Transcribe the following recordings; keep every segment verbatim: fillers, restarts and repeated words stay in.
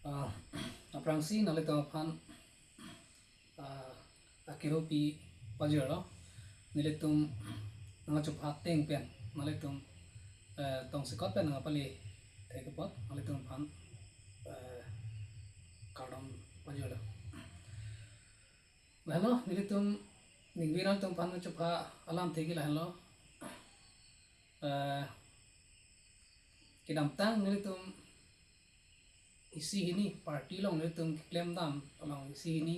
Ah, aphrangsi nanglitum aphan, ah, akirupi pajirlo. Nelitum nangchupha ateng pen nanglitum, eh, tongsekot pen nangpale thek apot nanglitum aphan, eh, kardom pajirlo. Lahenlo, nelitum ningve nanglitum aphan nangchupha alamthe ke lahenlo. Eh, kedamtang nelitum isi hini party along nelitum keklem dam along isi hini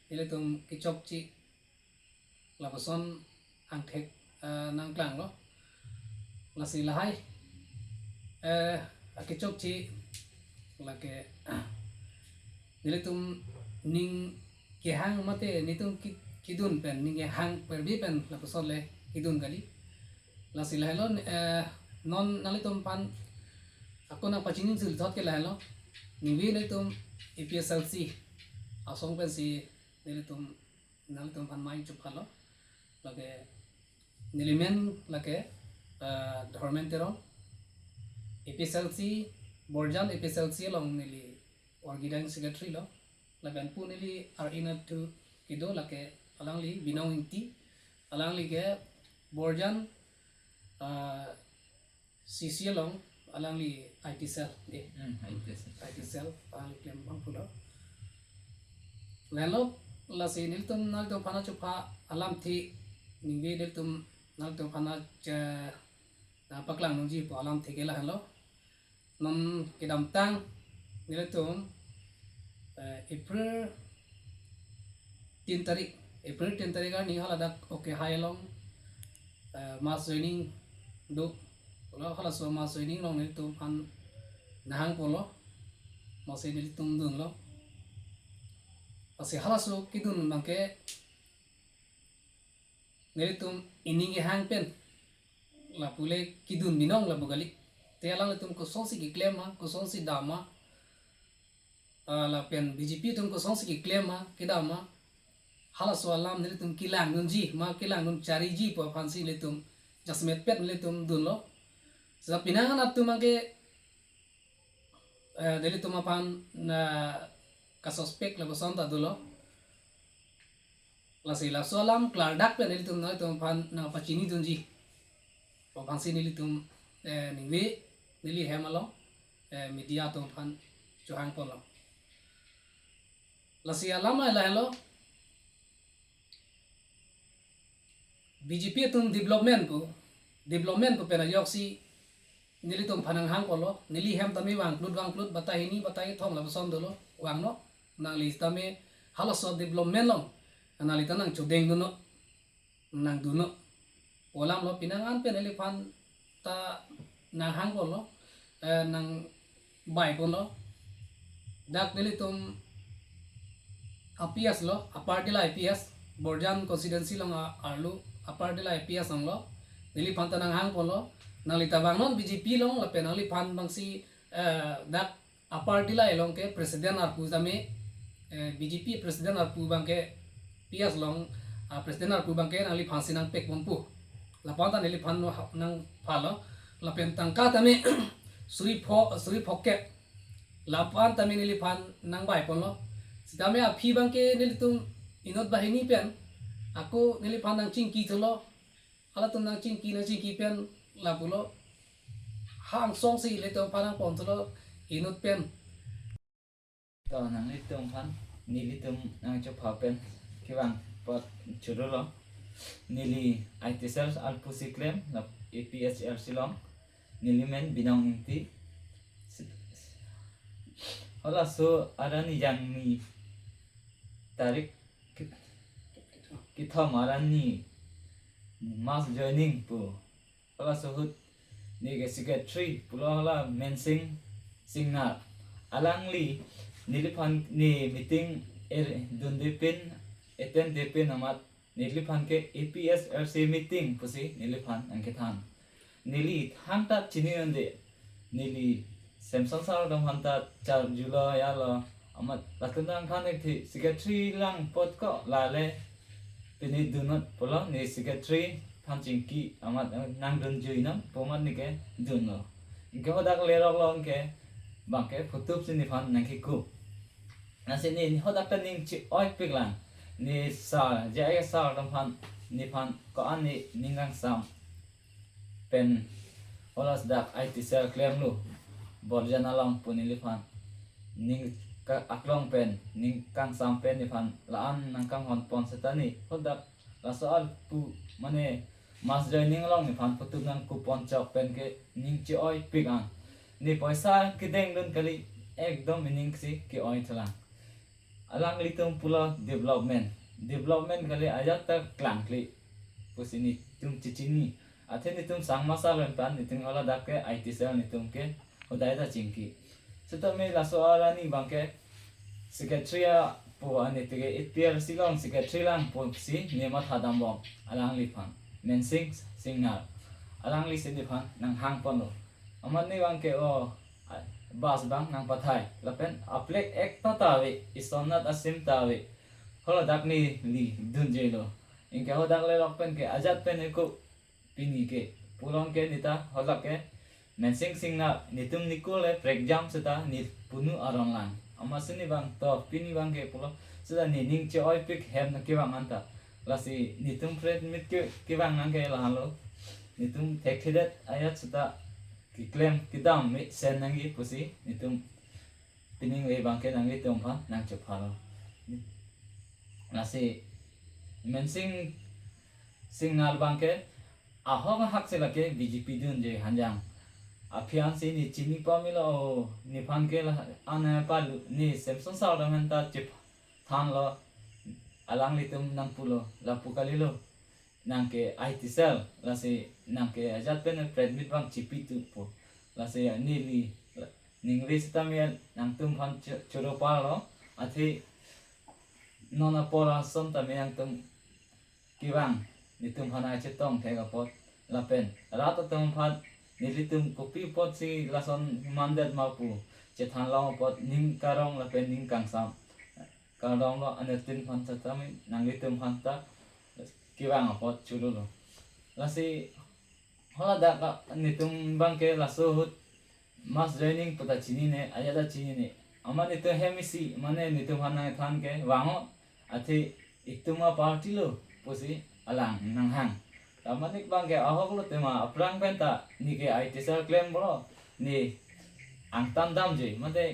nelitum kechokche lapuson angthek, eh, nangklanglo. Lasi lahai, eh, akechokche lake nelitum ning kehang mate nelitum ki-, kedun pen, ning kehang perbe pen lapuson le kedun kali. Lasi lahenlo, eh, non nanglitum aphan ako nangpachini sil thot ke lahenlo. Ningve nelitum A P H L C asong pensi nelitum nanglitum aphan main chuphalo. Lake neli men lake, eh, Dharmen Teron, A P H L C, Borjan A P H L C along neli organizing secretary lo. Lapen pu neli ar inat tu kedo lake alangli Binong Ingti, alangli ke Borjan, eh, C C along alangli I T cell, eh, Hmm, I T cell. I T cell, alangli klem abang pulo. Lahenlo, lasi nelitum nanglitum aphan nangchupha alamthe ningve nelitum nanglitum aphan nangche-, nangpaklang nangji pu alamthe ke lahenlo. Non kedamtang nelitum, eh, April tin tarik, April tin tarik arni haladak Oke Hai along, eh, mass joining do. Lo halaso mass joining along nelitum aphan nanghang ponlo. Masi nelitum dunlo. Lasi halaso kedun abangke nelitum ining kehang pen lapu le kedun binong lapu kali. Te alanglitum kosonsi keklem ma, kosonsi dam ma, ah, lapen B J P atum kosonsi keklem ma, kedam ma, halaso alam nelitum kelang dunji ma, kelang dun chariji pu aphansi nelitum jasemet pet nelitum dunlo. Seta penang anat atum abangke, eh, nelitum aphan na kasuspek lapuson ta dolo. Lasi laso alam klardak pen nelitum nanglitum aphan nangpachini dunji pu aphansi nelitum, eh, ningve neli hem along, eh, media atum aphan chohang ponlo. Lasi alam lahelo, B J P atum development pu, development pu pen ajoksi nelitum aphan nanghang ponlo, neli hem tame vangplut vangplut, batai hini batai kethom lapuson dolo, vangnon, nangli tame halaso development along nangli ta nangchodeng dunnon, nangdunnon pu alam lo. Penang an pen neliphan ta nanghang ponlo, eh, nangbai ponlo. Dak nelitum A P S lo, Upper Dillai A P S, Borjan constituency along a-, arlo, Upper Dillai A P S along lo. Neliphan ta nanghang ponlo. Nangli ta vangnon B J P along, lapen nangliphan abangsi, eh, dak Upper Dillai along ke president arpu tame, eh, B J P president arpu abangke P S along, ah, president arpu abangke nangliphansi nangpek ponpo. Lapu-an ta neliphan no ha-, nangphalo. Lapen tangka tame suri pho-, suri phokep. Lapu-an tame neliphan nangbai ponlo. Sitame aphi abangke nelitum inut banghini pen, ako neliphan nangchingki thulo. Halatum nangchingki, nangchingki pen lapulo. Ha angsongsi ilitum aphan nangpon thulo inut pen. To nanglitum aphan, nelitum nangchopha pen kevang apot chodolo. Neli I T cell arpusi klem, la A P H L C along. Neli men Binong Ingti. Halaso arni jangni tarik ke-, kethom arni mass joining pu. Halaso ahut neke secretary pulo hala Mensing Singnar. Alangli neliphan ne meeting er dunde pen, attend de pen amat neliphan ke A P H L C meeting pusi neliphan nangkethan. Neli thangta chini unde. Neli Samson sir atum aphanta charjulo yalo. Amat latum nangthan ik thi, secretary lang apot ko lale pini dunnot pulo, ne secretary aphan chingki amat nangdunjuinon pu amat neke dunlo. Anke hadak leroklo, anke abangke phutup si nephan nangkekup. Lasi ne, ne hadak ta ning che-oipik lang. Ne sir, J I S sir atum aphan, nephan ko-an ne ning kangsam pen, olas dak I T cell klemlo, Borjan along pu neliphan ning ka-, aklong pen, ning kangsam pen nephan la-an nangkanghon pon seta ne hadak laso al pu mane mass joining along nephan putup nangkupon chok pen ke ning che-oipik an. Ne poisa kedeng dun kali, ekdom ining si ke-oi thelang. Alanglitum pulo development. Development kali ajat ta klangkle pusi netum chechini. Athe netum sangma sar pen pan netum hala dak ke I T cell netum ke hodai ta chingki. Sitame laso arni abang ke secretary apo ani tike A P R C along secretary lang pusi ne matha dambom alangliphan. Mensing Singnar. Alangli si nephan nanghang ponlo. Amat ne abang ke o, a, bus abang nangpathai. Lapen a flag ekta ta ave, isonat asim ta ave. Haladak neli dunjelo. Anke hadak le lok pen ke ajat pen eko pini ke. Pulo ke neta hadak ke Mensing Singnar netum nikul le prekjam seta ne punu aron lang. Amatsi ne abang to pini abang ke pulo seta ne ning che-oipik hem nangkevang anta. Lasi netum press meet ke, kevang nang ke lahenlo. Netum thekthedet ajat seta keklem kedam mesen nangji pusi netum pining ve abang ke nanglitum aphan nangchephalo. Lasi Mensing Singnar abang ke ahok ahak si lake B J P dunje hanjang. Aphi an si ne chini pamelo, nephan ke la ana palu ne Samson sir atum aphan ta chepthanlo, alanglitum nangpulo, lapu kalilo. Nang ke I T cell, lasi nang ke ajat pen press meet abang chipi tu po. Lasi neli ningve sitame nangtum aphan cho-, choro parlo, athe non apor ason tame nangtum kevang, netum aphan nangchetong thek apot, lapen rat atum aphan nelitum kopi apotsi lason mandet ma pu chethan long apot ning karong lapen ning kangsam kardom lo, anetin aphan sitame nanglitum aphan ta kevang apot chorolo. Lasi haladak netum abang ke laso ahut mass joining puta chinine, ajat ta chinine. Amat netum hem isi mane netum aphan nangthan ke vang-o, athe itum a party lo pusi alang nanghang. Amat ne abang ke ahok lo tema aphrang pen ta ne ke I T cell klem bro, ne angtan damje, mate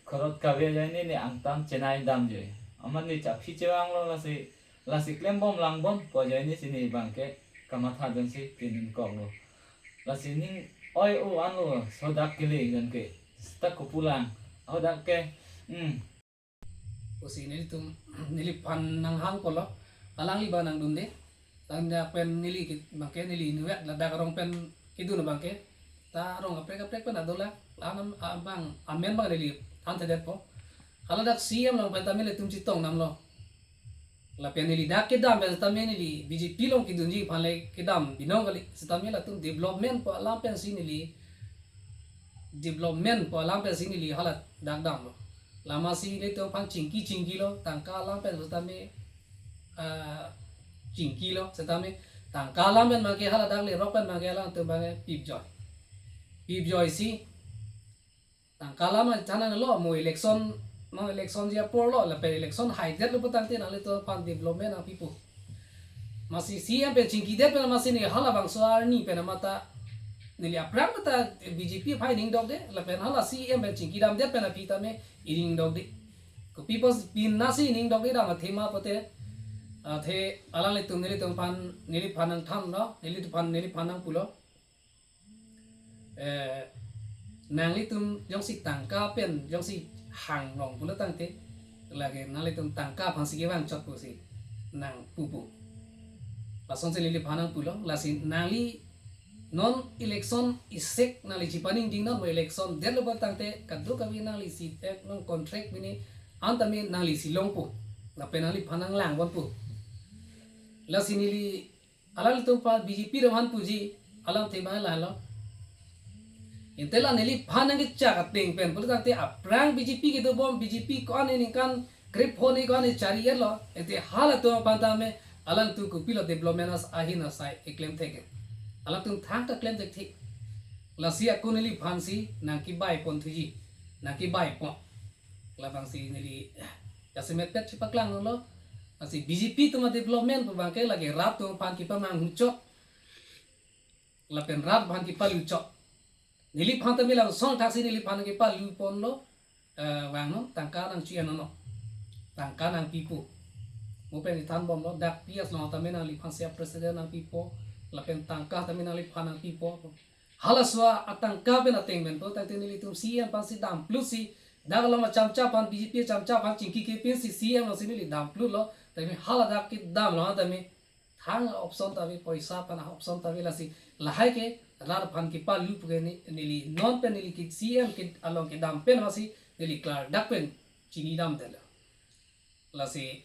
khorot kave ajoine ne angtan chenai damje. Amat ne chaphi chevanglo, lasi, lasi klembom langbom pu ajoine si ne abang ke kamatha dunsi pinin koklo. Lasi ning oi-o anlo, sodak kele dan ke. Seta kopulang. Hadak ke, hmm. Pusi nelitum, neliphan nanghang pulo. Alangli abang nangdunde. Ladak pen neli ke, abang ke neli inutvet ladak arong pen kedun abang ke. Ta arong kaprek kaprek pen adola. Anam abang, amen abang neli thanthedetpo. Haladak C M along pen tame nelitum chetong damlo. Lapen neli dak kedam pen tame neli B J P along kedunji aphan le kedam binong kali. Sitame latum development pu alam pensi neli, development pu alam pensi neli haladak damlo. Lasi nelitum aphan chingki chingkilo, tangka alam pen sitame, ah, chingkilo, sitame tangka alam pen abang ke haladak lerok pen abang ke alangtum abang ke pipjoi. Pipjoisi tangka alam thanlo, mo election, mo election ji apor lo, lapen election haidetlo putangte nanglitum aphan development nangpipo. Lasi C M pen chingkidet pen lasi ne halabangso arni pen amat ta neli aphrang ta B J P aphai ning dokde, lapen hala C M pen chingkidamdet pen aphi tame ining dokde. Kopi apotsi pin nasi ining dokde dam athema pote, athe alanglitum nelitum aphan, neliphan nangthanlo, neliphan, neliphan nangpulo. Eh, nanglitum jongsi tangka pen jongsi hang long pulo tangte, lake nanglitum tangka aphansi kevang chot pusi nangpupo. Lasonsi neliphan nangpulo, lasi nangli non election isek nangli chepaningding non, mo election detlo putangte kadokave nangli si ek non contract bini antame nangli si longpo. Lapen nangliphan nanglang ponpo. Lasi neli alanglitum aphan B J P atum aphan puji alam tema lahelo. Ante la neliphan nangkechak ateng pen pulo tangte aphrang B J P kedobom, B J P ko-an ningkan krepho ni ko-an ni chari-etlo. Ante halatum aphan tame alangtum kopilo development as ahin asai eklem thek. Alangtum thangta klem thekthe. Lasi ako neliphansi nangkebai ponthuji, nangkebai pon. Labangsi neli Jasemet pet chepaklanglo. Lasi B J P atum a-development pu abangke lake rat atum aphan kepamanghu chot, lapen rat aphan kepalu chot. Neliphan tame lason thaksi neliphan kepalu ponlo, eh, vangnon, tangka nangchi-ennon, tangka nangpipo. Mo pen ithan bomlo, dak P S along tame nangliphan si a-president nangpipo, lapen tangka tame nangliphan nangpipo. Halaso atangka pen ateng pen to, tangte nelitum C M aphan si damplutsi, dak along achamcha aphan, B J P achamcha aphan chingki kepinsi C M alongsi neli damplutlo, tame hala dak kedam along tame thang option ta ave, poisa aphan option ta ave, lasi lahai ke rat aphan kepalu puke ne-, neli non pen neli ke C M ke along kedam pen amatsi neli klardak pen chinidamdetlo. Lasi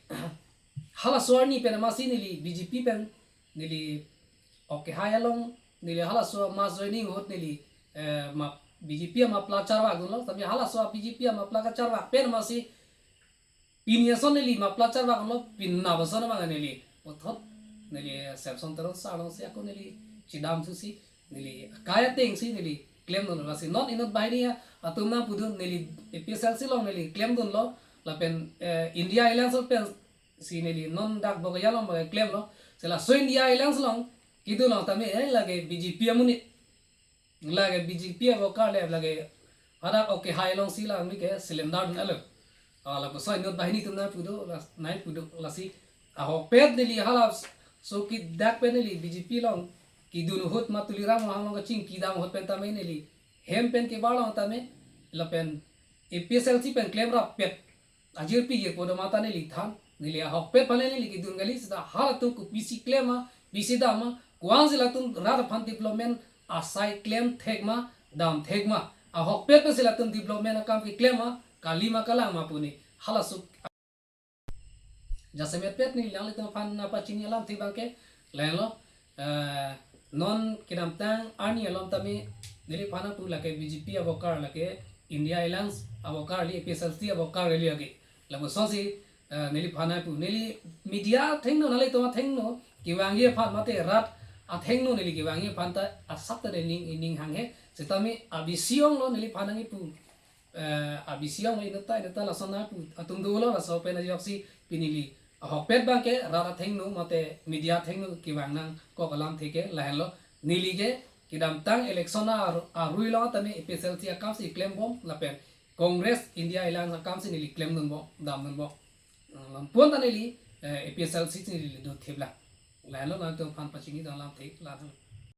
halaso arni pen amatsi neli B J P pen, neli ok kehai along, neli halaso mass joining ahut neli, eh, ma-, B J P a-muffler charvakdunlo, tame halaso B J P a-muffler kacharvak pen amatsi pini ason neli muffler charvaklo, penap ason abang neli puthot neli Samson Teron sir alongsi ako neli chedamthusi, neli akai atengsi neli klemdun. Lasi non inut banghini atum nangpudun, neli A P H L C along neli klemdunlo, lapen, eh, India Alliance pensi neli non dak Bokajan along bang klemlo. Si laso India Alliance along kedun along tame, eh, lake B J P amonit, lake B J P a-worker le lake hadak ok kehai alongsi la mi ke cylinder dun alo. Ah, lapuson inut banghini atum nangpudo, las-, nangpudo, lasi ahokpet neli halaso kedak pen neli B J P along kedun ahut ma Tuliram Ronghang along kachingkidam ahut pen tame neli hem pen kebar along tame, lapen A P H L C pen klemrappet ajirpi jirpo do mata neli than, neli ahokpet aphan neli kedun kali, seta halatum kopisi klem ma, pisi dam ma, ko-ansi latum rat aphan development asai klem thek ma, dam thek ma, ahokpet pensi latum development akam keklem ma, kali ma kalang ma pu ne, halaso. Jasemet pet neli nanglitum aphan nangpachini alamthe abangke lahenlo, eh, non kedamtang arni along tame neliphan nangpu lake B J P a-worker, lake India Alliance a-worker kali, A P H L C a-worker kali ake. Lapusonsi, eh, neliphan nangpu, neli media athengno, nanglitum athengno kevangji aphan mate rat athengno neli kevangji aphan ta asap ta ning, ning hanghe. Setame a-B C onglo neliphan nangkipu, eh, a-B C ong inut ta, inut ta lason nangpu atum dolo, laso pen ajoksi pini neli ahokpet abangke rat athengno mate media athengno kevang nangkok alamthe ke lahenlo. Neli ke kedamtang election a-, arui along tame A P H L C akamsi klembom lapen Congress India Alliance akamsi neli klemdunbom, damdunbom. Lampon ta neli, eh, A P H L C si neli do theplang. Lahenlo nangtum aphan pachini dam alamthe lahenlo.